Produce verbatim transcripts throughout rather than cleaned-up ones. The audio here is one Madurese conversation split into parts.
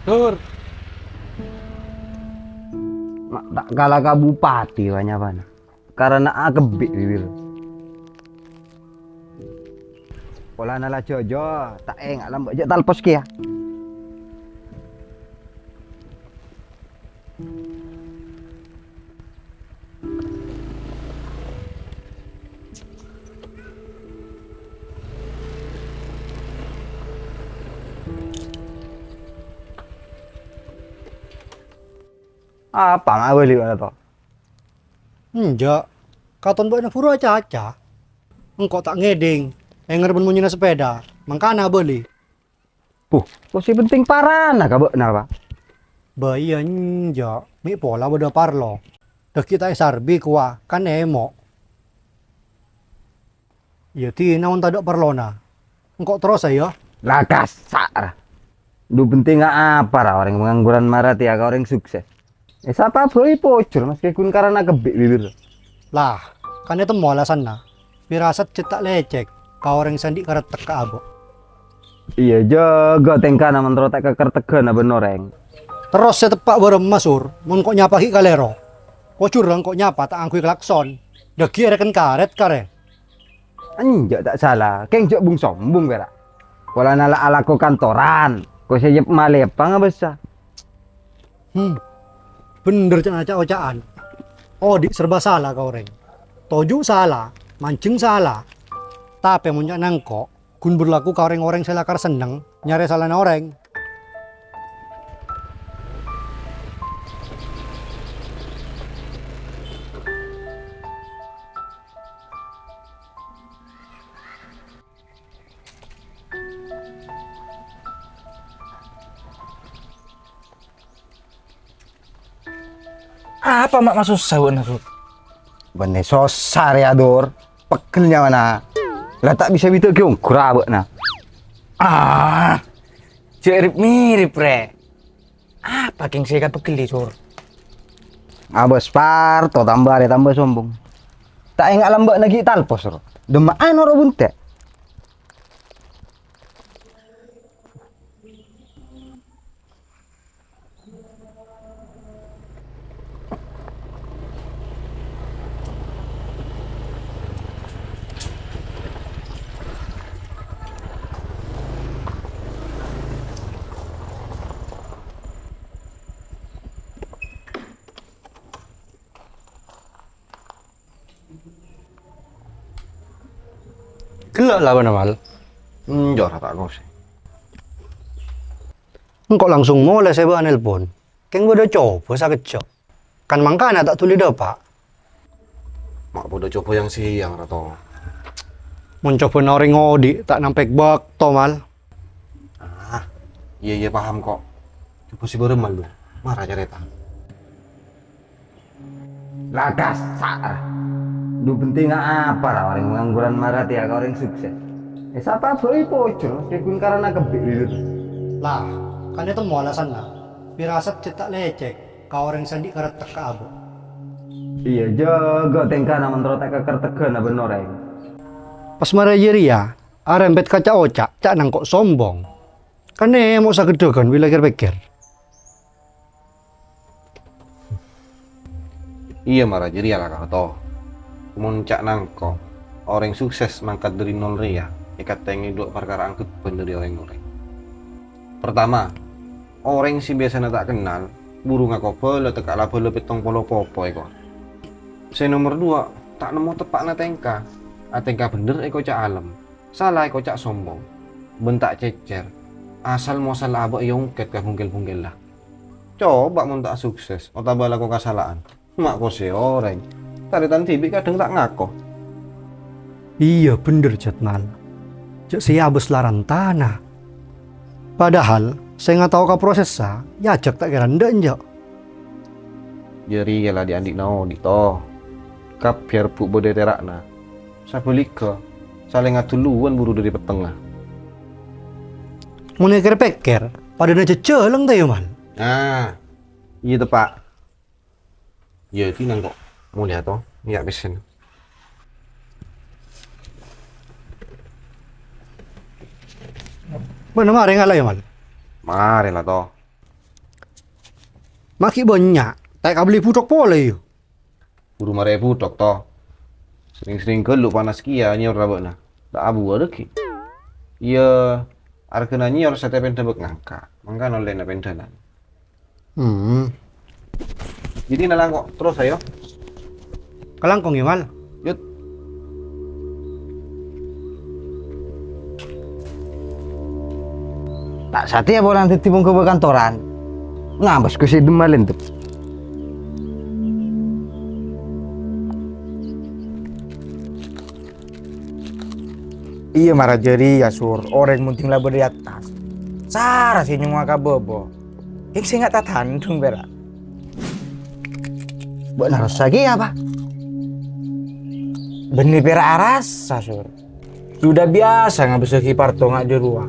Dur. Ma' ta' kala ka bupati wa nyapana. Karana akebbi' bibir. Polana la jojo, ta' enga' lamba' ja' talpos kèya. Apa ma' abâli, Pak Toto? Enjâ'. Katon bâ'na buru acaca. Engko' ta' ngèdhing, ènger bân monyèna sepèda, mangkana abâli. Puh, kok sè penting parana ka bâ'na, Pak? Bâ iyâ enjâ', mè' pola bâdâ parlo. Dâggi' ta' èsarbi kowa, kan èmo'. Iyâ, dina mon tadâ' parlona. Engko' terros, yâ. La kassa', ra. Dhu pentingnga apa, ra, orèng pangangguran mara tèya ka orèng sukses? Eh, sapa bhâi pojhur, maskè ghun karana kebbi' bibir. Lah, kan ètemmo alasanna. Pirasat cè' ta' lècèk ka orèng sè andi' karettek ka abâ'. Iyâ, jâgâ tèngkana mon terro ta' kakertegghâna bân orèng. Terros sè teppa' bârâmma, Sur, mon ko' nyapa ghi' kalèro. Pojhur engko' nyapa ta' ngangghuy klakson. Dâggi' èrèken karèt, karè. Enjâ' ta' sala, kèng jâ' bung-sombung pèra'. Polana la alako kantoran, ko' sè yep-malep pangabâsa. Hmm, bhendher ca'na ca'-oca'an. Odi' serba sala ka orèng. Toju' sala, manjheng sala. Tapè mon ca'na engko', ghun berlaku ka orèng-orèng sè lakar senneng nyarè salana orèng. Apa ma' masossa bâ'na, Sur? Bânnè sossa rèya, Dur. Pegghel nyamana. La ta' bisa bidhâ'aghi ongghu ra bâ'na. Ah, jâ' rip-mirip, Rè. Apa kèng sè èkapegghelli, Sur? Abâs parto tamba arè tamba sombong. Ta' enga' lambâ'na ghi' talpos, Dur. Demma'an oro' bunte'. Ghellâ' la bâ'na, Mal? Enjâ' ra ta' kosè. Engko' langsung molè sè bâ'na nelpon. Kèng bâdâ cobhâ sakejjhâ'. Kan mangkana ta' dhuli dâpa'. Ma' bâdâ cobhâ yang-sèyang, Rato. Mon cobhâna orèng odi' ta' nampèk bâkto, Mal. Ah, iyâ, iyâ, paham, kok. Cobhâ sè bârâmma, Mal, Dur? Mara carèta. La kassa', ra. Dhu pentingnga apa, ra, orèng pangangguran mara tèya ka orèng sukses? Eh, sapa bhâi pojhur, maskè ghun karana kebbi' bibir. Lah, kan ètemmo alasanna. Pirasat cè' ta' lècèk ka orèng sè andi' karettek ka abâ'. Iyâ, jâgâ tèngkana mon terro ta' kakertegghâna bân orèng. Pas mara jârèya, arèmpèt ka ca'-oca', ca'na engko' sombong. Kan èmo' sageddhâghân bilâ kèr-pèkkèr. Iyâ, mara jârèya la, Rato. Mon ca'na engko', orèng sukses mangkat dâri nol rèya èkatèngè dhu parkara angghebbhân dâri rèng-orèng. Pertama, orèng sè biyasana ta' kennal, buru ngako bhâlâ tekka' la bhâlâ pèttong polo popo èkor. Sè nomer duwâ', ta' nemmo teppa'na tèngka. Atèngka bhendher èkoca' alem, sala èkoca' sombong, bân ta' cècèr, asal-mosal abâ' èongkèt ka bungkel-bungkella. Coba mon ta' sukses otabâ alako kasala'an, ma' kosè orèng. Tarètan dhibi' kadhâng ta' ngako. Iyâ, bhendher, Jatmal. Jâ' sè abâs larantana. Padahal sè ngatao ka prosèssa, èajhâk ta' kèra endâ' enjâ'. Jârèya la dhi'-andhi'na odi', To. Kabbhi arebbhu' bâdâ è tèra'na. Sabhâligghâ, salèng adulluwân buru dâri pettengnga. Mon èkèr-pèkkèr, padâna jhâjhâlâng, ta' iyâ, Mal? Ah, iyâ, teppa'. Iyâ, dhinèng kok molèya, To. Iyâ, pèssèna. Bâ'na marè ngala', yâ, Mal? Marè la, To. Ma' ghi' bânnya', ta' èkabelli buthok polè, yu. Buru marè buthok, to. Sèng-sèngghâl lu panas kèya nyèyor bâ'na. Ta' abuwâ dhâggi'. Iyâ, arghâna nyèyor satèya pèndhâ bâk ngangka'. Mangkana ollèna pèndhânan. Hmm. Jadi nalangko' terros, ayo. Kalangkong, yâ, Mal. Yut. Ta' satèya polana dhâddhi ponggâbâ kantoran. Ngabâs ghusi' dhemma lèndep. Iyâ, mara jârèya, Sur. Orèng mon dhing la bâdâ è attas, sara sè nyongngowa ka bâbâ. Kèng sènga' ta' tandhung pèra'. Bâ'na rossa kèya, apa? Bânnè pèra' arassa, Sur. Sudah biyasa ngabâssaghi Parto nga' jârowa.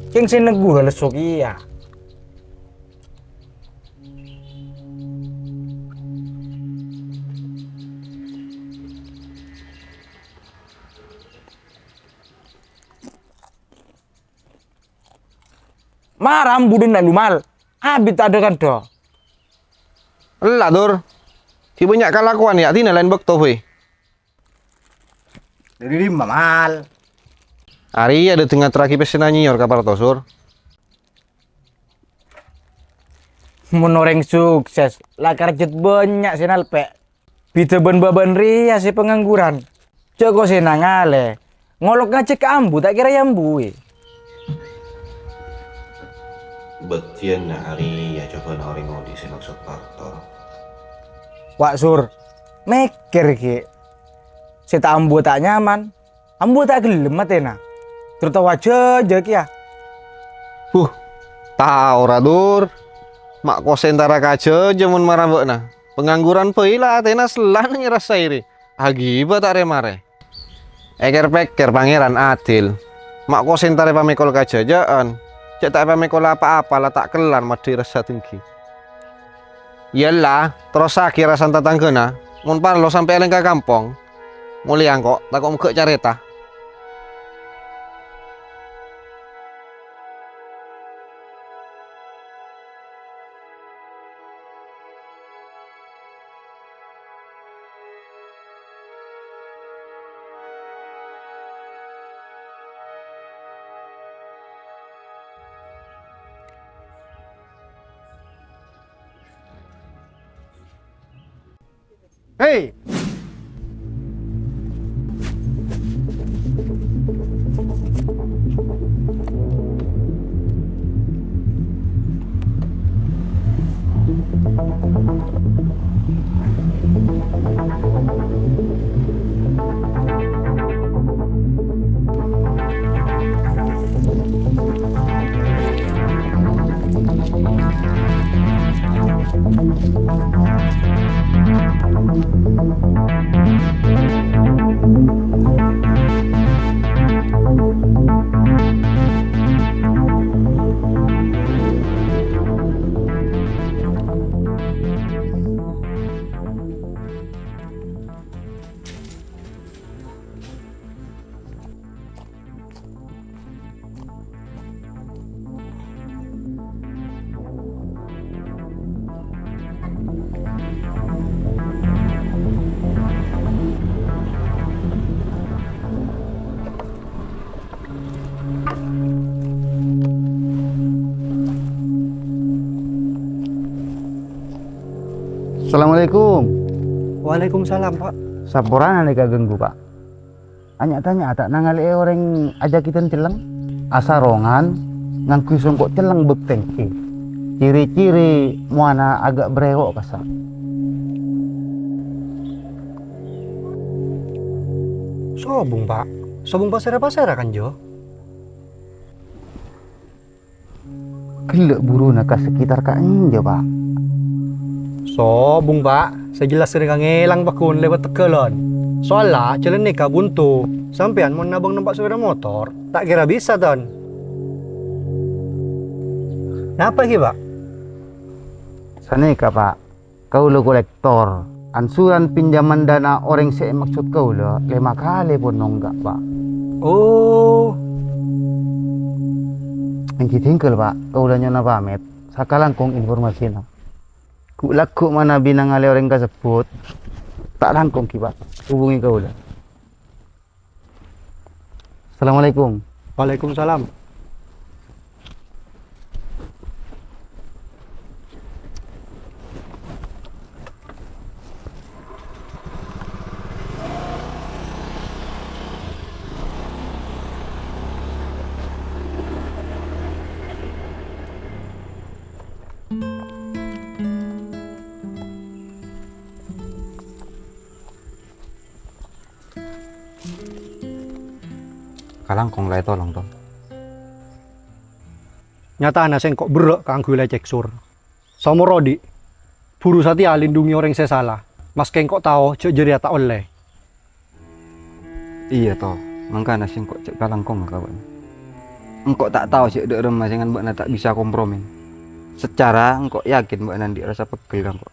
Kèng sè neggu' la lesso kèya. Mara ambu dhinna' lu, Mal. Abit ta' dâ-kandâ. Ella, Dur. Ghi' bânnya' kalakowan, yâ, dinah laèn bâkto, bhâi. Dâri dimma, Mal? Arèya dâddhi ngaterraghi pèssèna nyèyor ka Parto, Sur. Mon orèng sukses, la karjhât bânnya' sè nalpè'. Bhidhâ bân bâbâna rèya sè pangangguran. Jhâ' kosèna ngalè. Ngolok ngajhâk ka ambu ta' kèra èambuwi. Bâdhiyânna arèya cobâna orèng odi' sè maksod Parto. Wa', Sur, mèkkèr ghi'. Sè ta' ambu ta' nyaman. Ambu ta' ghellem atèna. Dur tao ajhâjâ kèya. Huh, tao ra, Dur. Ma' kosèntara ka jhâjâ mon mara bâ'na. Pangangguran bhâi la atèna sellana nyerrassa èrè. Aghibâ ta' rè-marè. Èkèr-pèkkèr Pangèran adil. Ma' kosèntara èpamèkol ka jhâjâ'ân. Jhâ' ta' èpamèkol apa-apa la ta' kellar maddhi rassa dengghi. Iyâ la, terrossaghi arasana tatangghâna, mon parlo sampè' alèng ka kampong. Molèya engko', tako' megghâ' carèta. Hei! Assalamualaikum. Waalaikumsalam, Pak. Saporana nèka ganggu, Pak. Nya'-tanya' ta' nangalè'è orèng ajhâkidan cellèng? Asarongan, ngangghuy songko' cellèng bâk tèngghi. Ciri-ciri mowana aghâ' brèwo' kassa'. Sobung, Pak. Sobung pasèra-pasèra, kan, Jo? Ghellâ' buruna ka sekitar ka'enjâ, Pak. Sobung, Pak. Sè jelas sèrèng ngèlang pagghun lèbât tegghâlân. Soalla jhâlân nèka buntu. Sampèyan mon nabâng nompa' sepeda motor, ta' kèra bisa, Ton. Napa ghi, Pak? Sanèka, Pak. Kaulâ kolektor, ansuran pinjaman dana orèng sè èmaksod kaulâ lèma kalè pon nongghâ, Pak. Oh. Èngghi dhingghâl, Pak, kaulâ nyo'ona pamèt, sakalangkong informasina. Ghu'-lagghu' manabi nangalè orèng kasebbhut, ta' langkong ghi, Pak. Hubungi kaulâ. Assalamualaikum. Waalaikumsalam. Kalangkong la ètolong, To. Nyatana sèngko' berrâ' kaangghuy lècèk, Sur. Saomor odi', buru satèya lindhungi orèng sè sala, maskè engko' tao jâ' jârèya ta' ollè. Iyâ, To. Mangkana sèngko' cè' kalangkongnga ka bâ'na. Engko' ta' tao jâ' dâ' remma sèngan bâ'na ta' bisa kompromi. Secara engko' yakin bâ'na andi' rassa peggel ka engko'.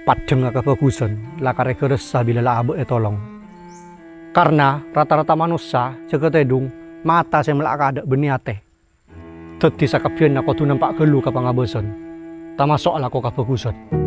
Paddhângnga kabhâghusân la karè ghârâssa bilâ la abâ' ètolong. Karna rata-rata manossa jâgâ tèdung mata sè mella' kaadâ' bânnè atè. Dhâddhi sakabbhiyânna kodhu nampa' ghâllu ka pangabâsân, tamaso' alako kabhâghusân.